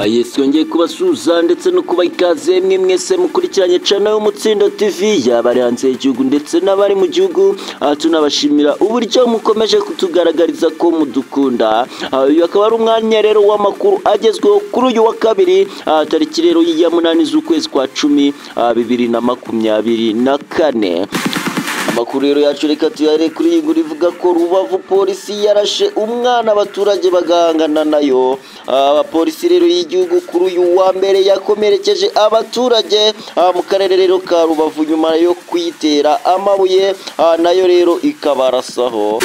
Yesu yongeye kubasuhuza ndetse no kuba ikaze mwe mwese mukurikiranye channel y'Umutsindo TV, yaba ari hanze y'igihugu ndetse n'abari mu gihugu. Tunabashimira uburyo mukomeje kutugaragariza ko mudukunda. Uyu akaba ari umwanya rero w'amakuru agezweho kuri uyu wa kabiri, tariki rero ya 8 z'ukwezi kwa 10 2024. Amakuru rero yacu reka tuyare kuri iyi nkuru ivuga ko Rubavu polisi yarashe umwana abaturage bagahangana nayo. Abapolisi rero y'igihugu kuri uyu wa mbere yakomerekeje abaturage mu karere rero ka Rubavu nyuma yo kuyitera amabuye, nayo rero ikabarasaho.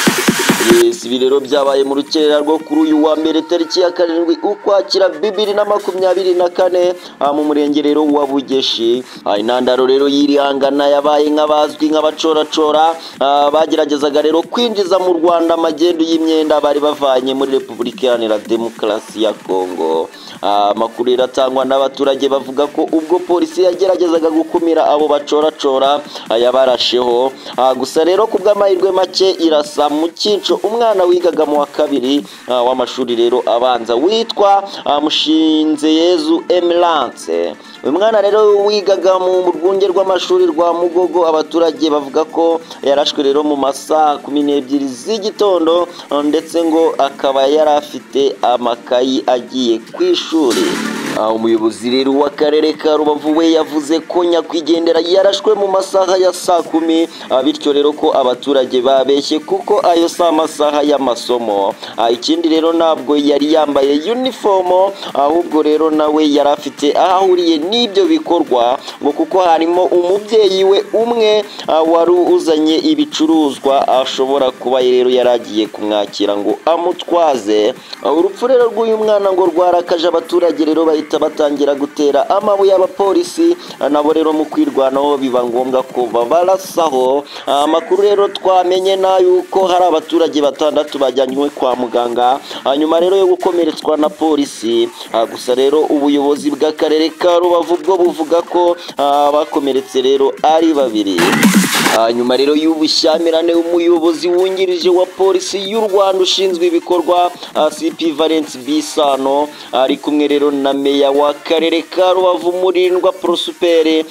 Yes, ibi rero byabaye mu rukerera rwo kuri uyu wa mbere tariki ya 7 Ukwakira 2024 mu murenge rero wa Bugeshi. Intandaro rero y'irihangana yabaye nk'abazwi nk'abacoracora bageragezaga rero kwinjiza mu Rwanda magendu y'imyenda bari bavanye muri Repubulika Iharanira Demokarasi ya Kongo. Amakuru iratangwa n'abaturage bavuga ko ubwo polisi yageragezaga gukumira abo bacoracora yabarasheho, gusa rero kubw'amahirwe make irasa mu cyinco umwana wigaga mu wa kabiri w'amashuri rero abanza witwa Mushinzeyezu Emerance. Uyu mwana rero wigaga mu rwunge rw'amashuri rwa Mugogo, abaturage bavuga ko yarashwe rero mu masaha 12 z'igitondo, ndetse ngo akaba yari afite amakayi agiye ku ishuri. Umuyobozi rero w'akarere ka Rubavu we yavuze ko nyakwigendera yarashwe mu masaha ya saa 10, bityo rero ko abaturage babeshye kuko ayo si amasaha y'amasomo. Ikindi rero ntabwo yari yambaye uniform, ahubwo rero nawe yari afite aho ahuriye n'ibyo bikorwa, ngo kuko harimo umubyeyi we umwe wari uzanye ibicuruzwa ashobora kuba rero yaragiye kumwakira ngo amutwaze. Urupfu rero rw'uyu mwana ngo rwarakaje abaturage rero bahita batangira gutera amabuye y'abapolisi, nabo rero mu kwirwanaho biba ngombwa ko babarasaho. Amakuru rero twamenye na yuko hari abaturage batandatu bajyanywe kwa muganga hanyuma rero yo gukomeretswa na polisi. Gusa rero ubuyobozi bw'akarere ka Rubavu bwo buvuga ko abakomeretse rero ari babiri. Nyuma rero y'ubushyamirane, umuyobozi wungirije wa polisi y'u Rwanda ushinzwe ibikorwa CP Valence Bisano ari kumwe rero na meya wa karere ka Rubavu Murindwa Prosper,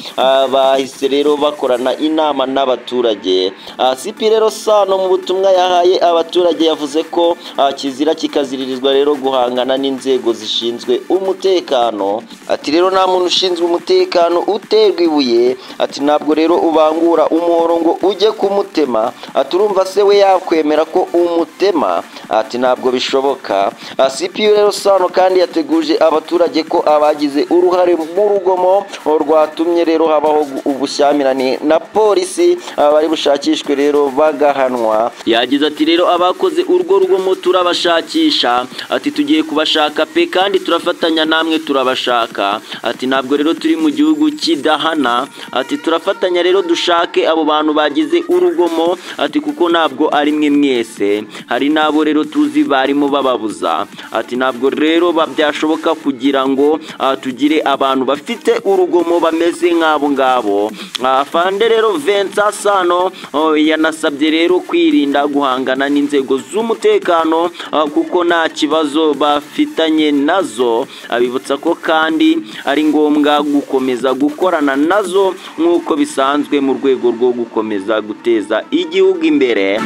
bahise rero bakorana inama n'abaturage. CP rero Sano mu butumwa yahaye abaturage yavuze ko kizira kikaziririzwa rero guhangana n'inzego zishinzwe umutekano. Ati rero nta muntu ushinzwe umutekano uterwa ibuye, ati ntabwo rero ubangura umuhoro ngo ujye kumutema, ati urumva se we yakwemera ko umutema, ati ntabwo bishoboka. CP rero Sano kandi yateguje abaturage ko abagize uruhare mu rugomo rwatumye rero habaho ubushyamirane na polisi bari bushakishwe rero bagahanwa. Yagize ati rero abakoze urwo rugomo turabashakisha, ati tugiye kubashaka pe kandi turafatanya namwe turabashaka, ati ntabwo rero turi mu gihugu kidahana, ati turafatanya rero dushake abo bantu bagize urugomo, ati kuko ntabwo ari mwe mwese, hari nabo rero tuzi barimo bababuza, ati ntabwo rero byashoboka kugira ngo tugire abantu bafite urugomo bameze nk'abo ngabo. Afande rero Vincent Sano yanasabye rero kwirinda guhangana n'inzego z'umutekano kuko nta kibazo bafitanye nazo, abibutsa ko kandi ari ngombwa gukomeza gukorana nazo nk'uko bisanzwe mu rwego rwo gukomeza guteza igihugu imbere.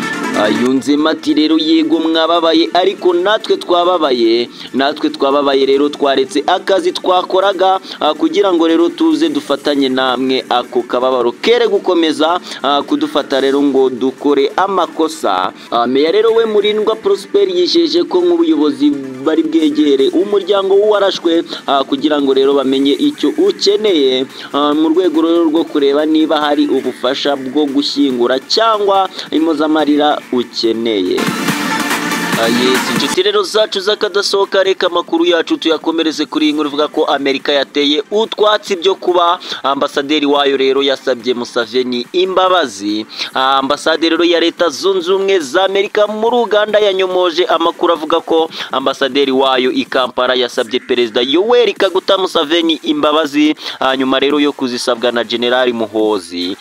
Yunzemo ati rero yego mwababaye ariko natwe twababaye, natwe twababaye rero twaretse akazi twakoraga kugira ngo rero tuze dufatanye namwe ako kababaro kere gukomeza kudufata rero ngo dukore amakosa. Meya rero we Murindwa Prosper yijeje ko nk'ubuyobozi bari bwegere umuryango w'uwarashwe kugira ngo rero bamenye icyo ukeneye mu rwego rero rwo kureba niba hari ubufasha bwo gushyingura cyangwa impozamarira ukeneye. Yes, inshuti rero zacu z'akadasohoka, reka amakuru yacu tuyakomereze kuri iyi nkuru ivuga ko Amerika yateye utwatsi byo kuba ambasaderi wayo rero yasabye Museveni imbabazi. Ambasade rero ya Leta Zunze Ubumwe za Amerika muri Uganda yanyomoje amakuru avuga ko ambasaderi wayo i Kampala yasabye Perezida Yoweri Kaguta Museveni imbabazi nyuma rero yo kuzisabwa na General Muhoozi.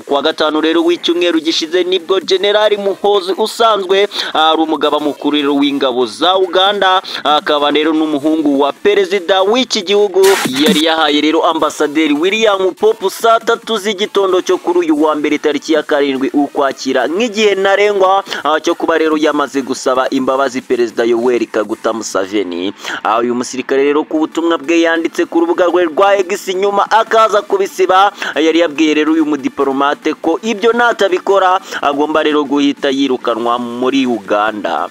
Kuwa gatanu rero w'icyumweru gishize nibwo General Muhoozi usanzwe ari umugaba mukuru rero w'ingabo za Uganda, akaba rero n'umuhungu wa perezida w'iki gihugu, yari yahaye rero ambasaderi William Pope saa 3 z'igitondo cyo kuri uyu wa mbere tariki ya 7 Ukwakira nk'igihe ntarengwa cyo kuba rero yamaze gusaba imbabazi perezida Yoweri Kaguta Museveni. Uyu musirikare rero ku butumwa bwe yanditse ku rubuga rwe rwa X nyuma akaza kubisiba, yari yabwiye rero uyu mudiplomate ko ibyo natabikora agomba rero guhita yirukanwa muri Uganda.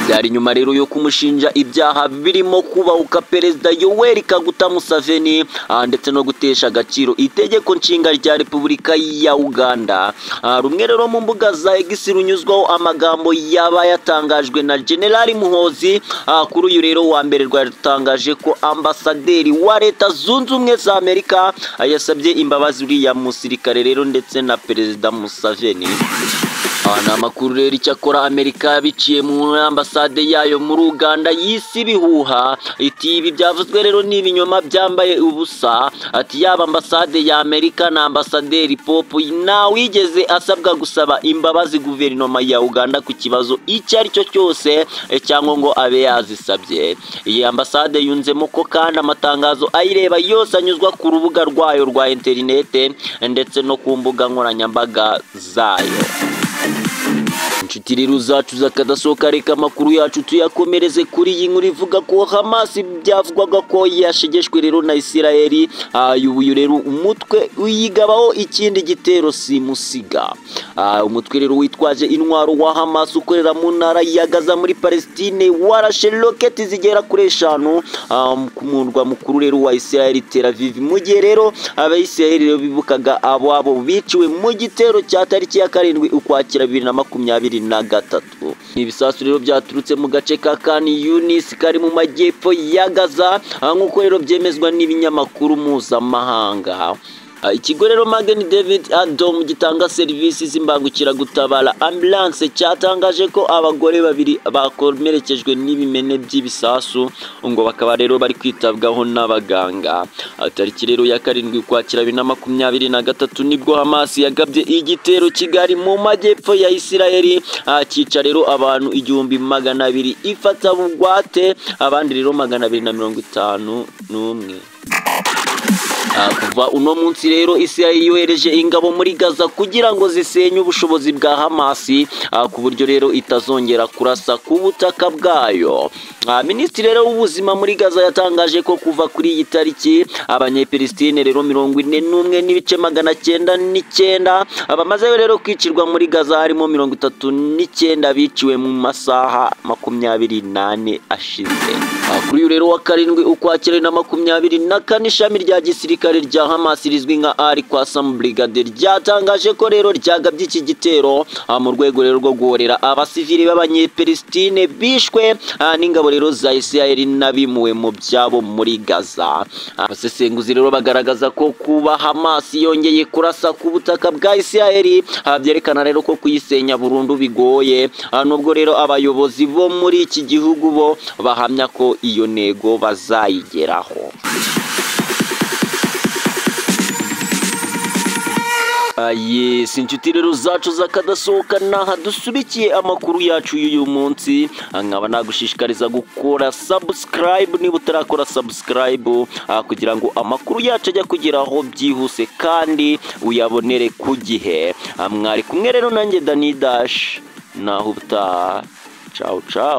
Byari nyuma rero yo kumushinja ibyaha birimo kubahuka perezida Yoweri Kaguta Museveni ndetse no gutesha agaciro itegeko nshinga rya Repubulika ya Uganda. Rumwe rero mu mbuga za X runyuzwaho amagambo yaba yatangajwe na General Muhoozi, kuri uyu rero wa mbere rwatangaje ko ambasaderi wa Leta Zunze Ubumwe za Amerika yasabye imbabazi uriya musirikare rero ndetse na perezida Museveni. Ni amakuru rero icyakora Amerika biciye mu ambasade yayo muri Uganda yisi bihuha iti ibi byavuzwe rero ni ibinyoma byambaye ubusa. Ati yaba ambasade ya Amerika na ambasaderi Pope ntawigeze asabwa gusaba imbabazi guverinoma ya Uganda ku kibazo icyo ari cyo cyose cyangwa ngo abe yazisabye. Iyi ambasade yunzemo ko kandi amatangazo ayireba yose anyuzwa ku rubuga rwayo rwa interinete ndetse no ku mbuga nkoranyambaga zayo. Inshuti rero zacu zakadasohoka, reka amakuru yacu tuyakomereze kuri iyi nkuru ivuga ko Hamas byavugwaga ko yashegeshwe rero na Isirayeli, uyu rero umutwe uyigabaho ikindi gitero simusiga. Umutwe rero witwaje intwaro wa Hamas ukorera mu ntara ya Gaza muri Palestine warashe roketi zigera kuri 5 ku murwa mukuru rero wa Isirayeli Tel Aviv, mu gihe rero Abayisirayeli rero bibukaga abo biciwe mu gitero cya tariki ya 7 Ukwakira 2023. Ibisasu rero byaturutse mu gace ka Khan Yunis kari mu majyepfo ya Gaza, nk'uko rero byemezwa n'ibinyamakuru mpuzamahanga. Ikigo rero Magen David Adom gitanga serivisi z'imbangukiragutabara ambulance cyatangaje ko abagore babiri bakomerekejwe n'ibimene by'ibisasu, ngo bakaba rero bari kwitabwaho n'abaganga. Tariki rero ya 7 Ukwakira 2023 nibwo Hamas yagabye igitero kigari mu majyepfo ya Isirayeli, cyica rero abantu 1200 ifata bugwate abandi rero 251. Kuva uno munsi rero Isirayeli yohereje ingabo muri Gaza kugira ngo zisenye ubushobozi bwa Hamas ku buryo rero itazongera kurasa ku butaka bwayo. Minisitiri rero w'ubuzima muri Gaza yatangaje ko kuva kuri iyi tariki Abanyepalestine rero 41.909 abamaze rero kwicirwa muri Gaza, harimo 39 biciwe mu masaha 24 ashize. Kuri uyu rero wa 7 Ukwakira 2024 ishami rya gisirikare rya Hamas rizwi nka Al Qassam Brigade ryatangaje ko rero ryagabye iki gitero mu rwego rero rwo guhorera abasivili b'Abanyepalestine bishwe n'ingabo rero za Isirayeli n'abimuwe mu byabo muri Gaza. Abasesenguzi rero bagaragaza ko kuba Hamas yongeye kurasa ku butaka bwa Isirayeli byerekana rero ko kuyisenya burundu bigoye, nubwo rero abayobozi bo muri iki gihugu bo bahamya ko iyo ntego bazayigeraho. Yes, inshuti rero zacu zakadasohoka naha dusubikiye amakuru yacu y'uyu munsi, nkaba nagushishikariza gukora subscribe niba utarakora subscribe kugira ngo amakuru yacu ajya kugeraho byihuse kandi uyabonere ku gihe. Mwari kumwe rero nanjye Dani Dash, naho ubutaha. Ciao ciao.